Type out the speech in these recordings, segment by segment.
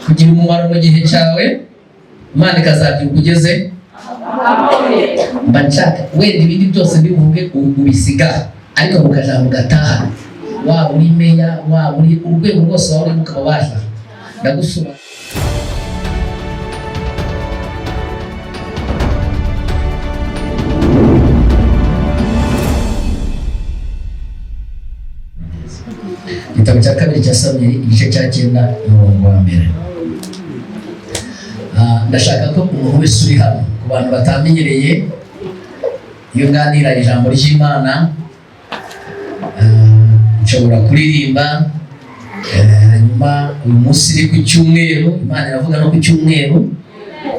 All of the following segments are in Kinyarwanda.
Kugira umumaro mu gihe cyawe, Imana ikazabyuka ugeze. Mba nshaka wenda ibindi byose mbivuge ubisiga, ariko mu kajambo gataha, waba uri meya, waba uri urwego rwose waba urimo, ukaba waje ndagusobanurira. Igitabo cya kabiri cya Samweli, igice cya 9, umurongo wa 1. Ndashaka ko umuntu wese uri hano, ku bantu batamenyereye iyo nganira ijambo ry'Imana, nshobora kuririmba, hanyuma uyu munsi iri ku cyumweru, Imana iravuga no ku cyumweru,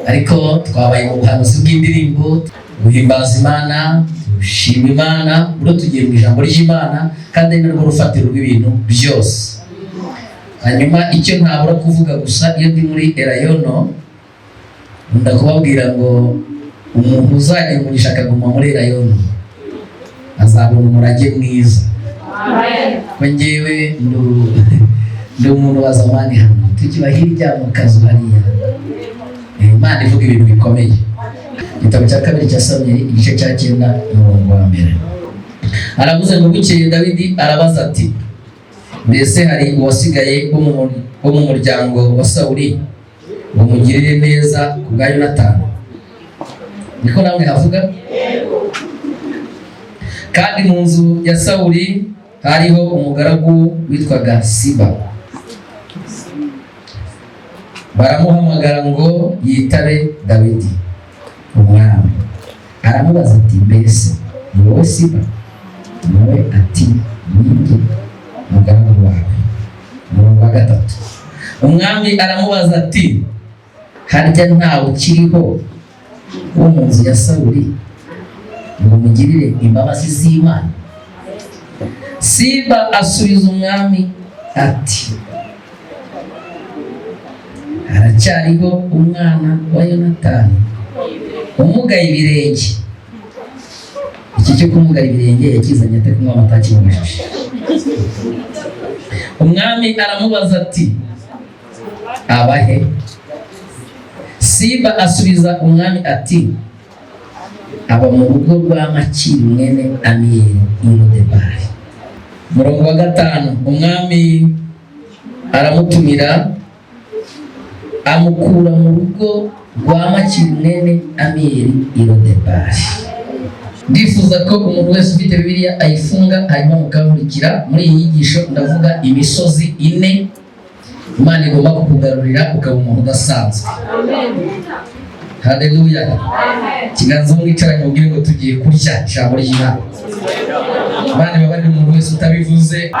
ariko twabaye mu buhanuzi bw'indirimbo, guhimbaza Imana, dushima Imana. Ubwo tugiye mu ijambo ry'Imana, kandi ari narwo rufatiro rw'ibintu byose. Hanyuma icyo ntabura kuvuga gusa, iyo ndi muri Elayono nkunda kubabwira ngo umuntu uzagira umugisha akaguma muri Elayono azabona umurage mwiza. Ko njyewe ndi umuntu wa zamani, hano tukiba hirya mu kazu hariya. Imana ivuga ibintu bikomeye. Igitabo cya kabiri cya Samweli, igice cya 9, umurongo wa 1. Aravuze ngo: "Bukeye Dawidi arabaza ati: 'Mbese hari uwasigaye wo mu muryango wa Sawuli ngo mugirire neza ku bwa Yonatani?'" Niko namwe havuga. "Kandi mu nzu ya Sawuli hariho umugaragu witwaga Siba. Baramuhamagara ngo yitabe Dawidi umwami. Aramubaza ati: 'Mbese ni wowe Siba?' Nawe ati: 'Ni mugaragu wawe.'" Umurongo wa 3: "Umwami aramubaza ati: 'Harya ntawe ukiriho wo mu nzu ya Sawuli ngo mugirire imbabazi z'Imana?' Siba asubiza umwami ati: 'Haracyariho umwana wa Yonatani umugaye ibirenge.'" Iki cyo kumugara ibirenge yakizanye ate kunywa amata akimubajije? "Umwami aramubaza ati: 'Abahe?' Siba asubiza umwami ati: 'Aba mu rugo rwa Makiri mwene Amiyeli i Lodebari.'" Umurongo wa 5: "Umwami aramutumira, amukura mu rugo rwa Makiri mwene Amiyeli i Lodebari." Ndifuza ko umuntu wese ufite Bibiliya ayifunga, hanyuma mukankurikira muri iyi nyigisho. Ndavuga imisozi ine Imana igomba kukugarurira ukaba umuntu udasanzwe. Haleluya! Ikiganza mwicaranye mubwire ngo tugiye kurya ijambo ry'Imana. Imana ibabarire umuntu wese utabivuze.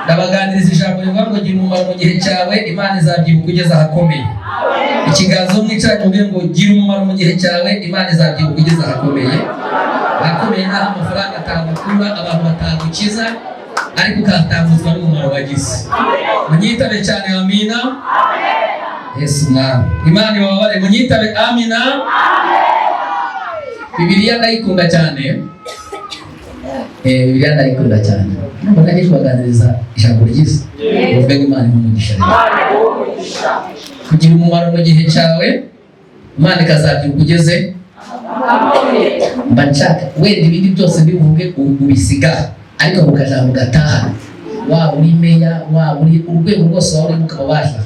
Ndabaganiriza ijambo rivuga ngo gira umumaro mu gihe cyawe, Imana izabyibuka ugeze ahakomeye. Ikiganza mwicaranye mubwire ngo gira umumaro mu gihe cyawe, Imana izabyibuka ugeze ahakomeye. Ahakomeye naho amafaranga atagukura, abantu batagukiza, ariko ukatanguzwa n'umumaro wagize. Munyitabe cyane, amina. Yesu Mwami, Imana ibababare. Munyitabe, amina. Bibiliya ndayikunda cyane. Bibiliya ndayikunda cyane. Mbona ngiye kubaganiriza ijambo ryiza. Uvuge ngo Imana imugisha. Kugira umumaro mu gihe cyawe, Imana ikazabyuka ugeze. Mba nshaka wenda ibindi byose mbivuge ubisiga, ariko mu kajambo gataha, waba uri meya, waba uri urwego rwose waba urimo, ukaba waje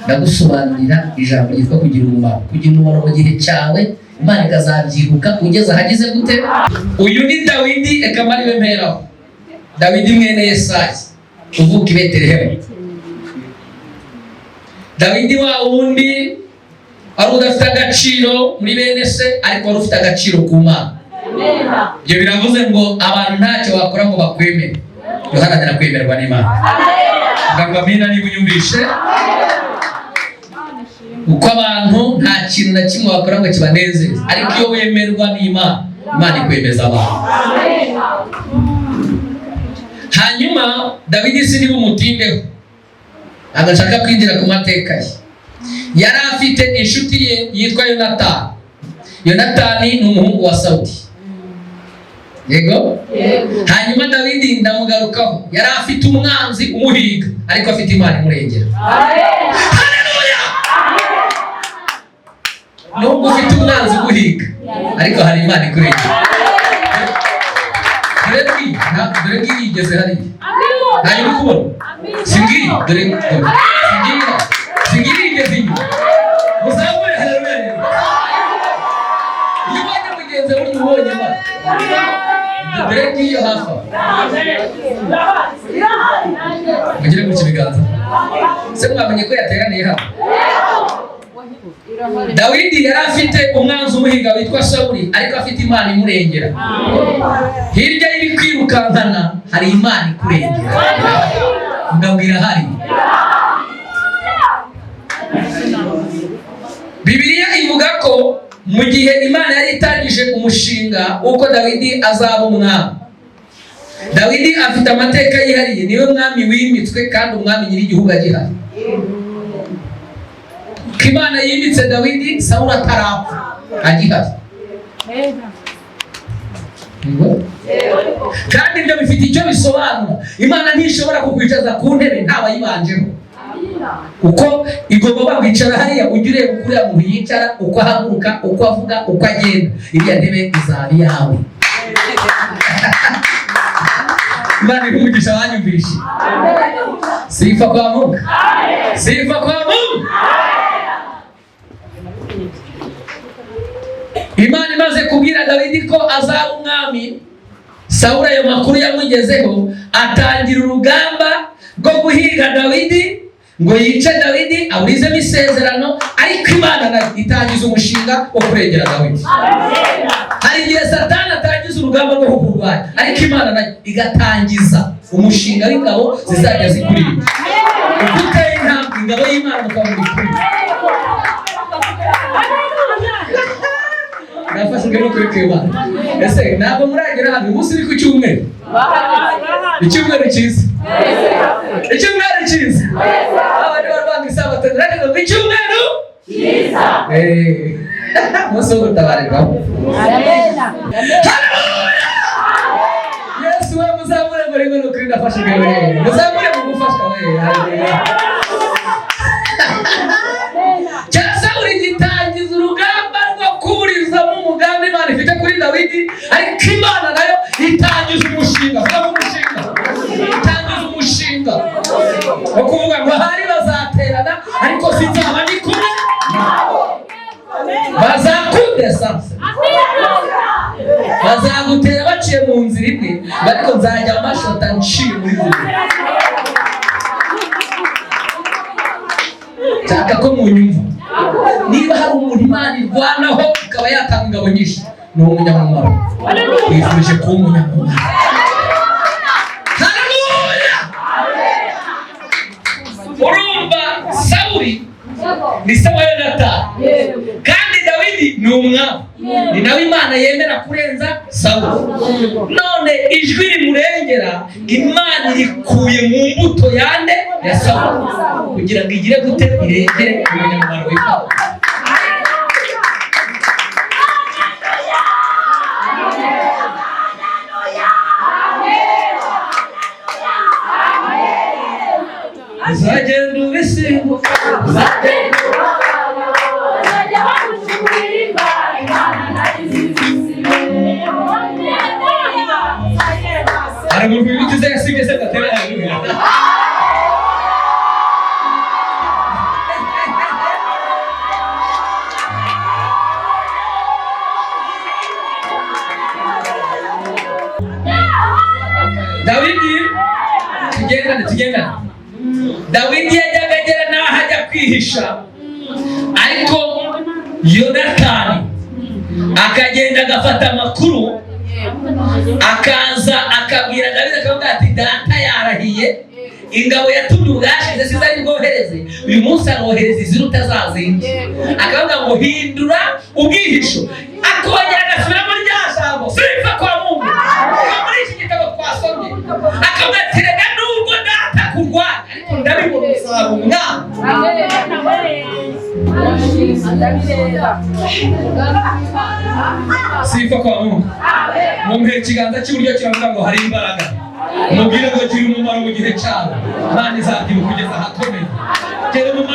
ndagusobanurira ijambo ryitwa kugira umumaro. Kugira umumaro mu gihe cyawe, Imana ikazabyibuka ugeze ahageze gute? Uyu ni Dawidi, reka ariwe mperaho. Dawidi mwene Yesayi uvuka i Betelehemu. Dawidi wa wundi wari udafite agaciro muri bene se, ariko wari ufite agaciro ku Mana. Ibyo biravuze ngo abantu ntacyo bakora ngo bakwemere, uharanira kwemerwa n'Imana. Ngo amina niba unyumvishe. Kuko abantu nta kintu na kimwe bakora ngo kibanezeze, ariko iyo wemerwa n'Imana, Imana ikwemeza abantu. Hanyuma Dawidi si niba umutindeho, ntabwo nshaka kwinjira ku mateka ye. Yari afite inshuti ye yitwa Yonatani. Yonatani ni umuhungu wa Sawuli. Yego. Hanyuma Dawidi ndamugarukaho. Yari afite umwanzi umuhiga, ariko afite Imana imurengera. Haleluya! Nubwo ufite umwanzi uguhiga, ariko hari Imana ikurengera. Dore ngiyi, dore ngiyi igeze hariya, ntayo uri kubona. Si ngiyi? Dore, dore, si ngiyi, si ngiyi igeze inyuma? Muzamure haleluya. Iyo ubonye mugenzi wawe, burya ubonye Imana. Dore ngiyo hafi aho. Mugire gutya ibiganza se, mwamenye ko yateraniye hano. Dawidi yari afite umwanzi umuhiga witwa Sawuli, ariko afite Imana imurengera. Hirya y'ibikwirukankana hari Imana ikurengera. Ngabwira hari Bibiliya ivuga ko mu gihe Imana yari itangije umushinga w'uko Dawidi azaba umwami, Dawidi afite amateka yihariye, niwe mwami wimitswe kandi umwami nyir'igihugu agihari. Ko Imana yimitse Dawidi Sawuli atarapfa, agihari. Ngo? Kandi ibyo bifite icyo bisobanura. Imana ntishobora kukwicaza ku ntebe ntawayibanjeho, uko igomba kwicara hariya. Ujya ureba uko uriya muntu yicara, uko ahaguruka, uko avuga, uko agenda. Iriya ntebe izaba iyawe. Imana ihe umugisha wanyumvishe. Sifa kwa Mungu, sifa kwa Mungu. Imana imaze kubwira Dawidi ko azaba umwami, Sawuli ayo makuru yamugezeho, atangira urugamba rwo guhiga Dawidi ngo yice Dawidi, aburizemo isezerano. Ariko Imana nayo itangiza umushinga wo kurengera Dawidi. Hari igihe Satani atangiza urugamba rwo kukurwanya, ariko Imana nayo igatangiza umushinga w'ingabo zizajya zikurinda. Uko uteye intambwe, ingabo y'Imana mukaba muri kumwe. Nafashijwe no kuri kwibana. Ese ntabwo muragera hano? Uyu munsi ni ku cyumweru. Icyumweru cyiza, icyumweru cyiza. Abandi barwanga isabato, naravuga ngo icyumweru cyiza, umunsi wo gutabarirwaho. Yesu we, muzamure ngo rimwe. Ni ukuri ndafashijwe we, muzamure mu gufashwa we. Haleluya. Cya Sawuli gitangiza urugamba rwo kuburizamo umugambi Imana ifite kuri Dawidi, ariko Imana nayo itangiza umushinga. Vuga ngo umushinga. Itangiza umushinga wo kuvuga ngo ahari bazaterana, ariko sinzaba ndi kumwe. Bazakundesa, bazagutera baciye mu nzira imwe, ariko nzajya mbashota nciye muri zimwe. Nshaka ko munyumva. Niba hari umuntu Imana irwanaho ikaba yatanga ingabo nyinshi, ni umunyamumaro. Wifuje kuba umunyamumaro? Haleluya! Urumva, Sawuli ni se wa Yonatani, kandi Dawidi ni umwami, ni nawe Imana yemera kurenza Sawuli. None ijwi rimurengera Imana irikuye mu mbuto yande? Ya Sawuli, kugira ngo igire gute? Irengere umunyamumaro w'Imana. Uzagenda ubisimbuka, uzagenda. Bazajya bagucurira Imana nayo izizi. Hari umuntu wibutse yasibye se gatera haleluya? Dawidi, tugendane, tugendane. Dawidi yajyaga agera n'aho ajya kwihisha, ariko Yonatani akagenda agafata amakuru, akaza akabwira Dawidi, akavuga ati: "Data yarahiye, ingabo yatumye ubwashize sizo ari bwohereze, uyu munsi arohereza iziruta za zindi." Akavuga ngo: "Hindura ubwihisho." Akongera agasubiramo rya jambo sifa kwa Mungu kuva muri iki gitabo twasomye, akavuga ati: "Rega nubwo data kurwanya, ariko ndabibona uzaba umwami." Sifa kwa Mungu. Mumpe ikiganza cy'iburyo kiravuga ngo hari imbaraga. Mubwire ngo gira umumaro mu gihe cyawe, Imana izabyibuka kugeza ahakomeye. Gira umumaro.